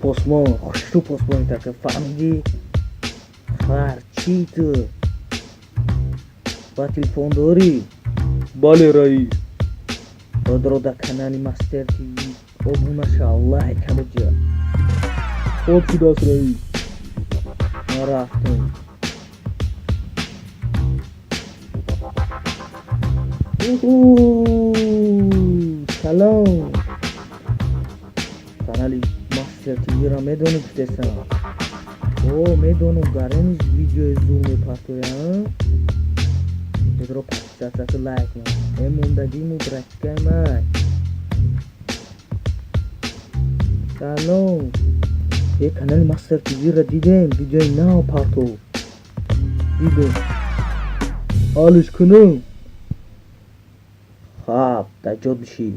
Посбон, хушрӯ посбони така, фаҳмидӣ? Хар, чӣ ту? Ба телефон дорӣ? Бале, раис. Худро дар канали Мастер ТВ обуна шав, лайка биҷа. Хоб шудааст, раис. Ма рафтем. Уху, салом. Канали Мастер ТВ-ро медонӣ, гуфтесам? О, медонам, гарониш видеои зур мепартоям. Бедро подписаться, лайк мон. Э, мондагиму братикаи май. Салом. Э, канали Мастер ТВ-ро дидем, видеои нав партов. Дидем. Ҳаллиш кунам? Хаб, дар ҷо бишӣ.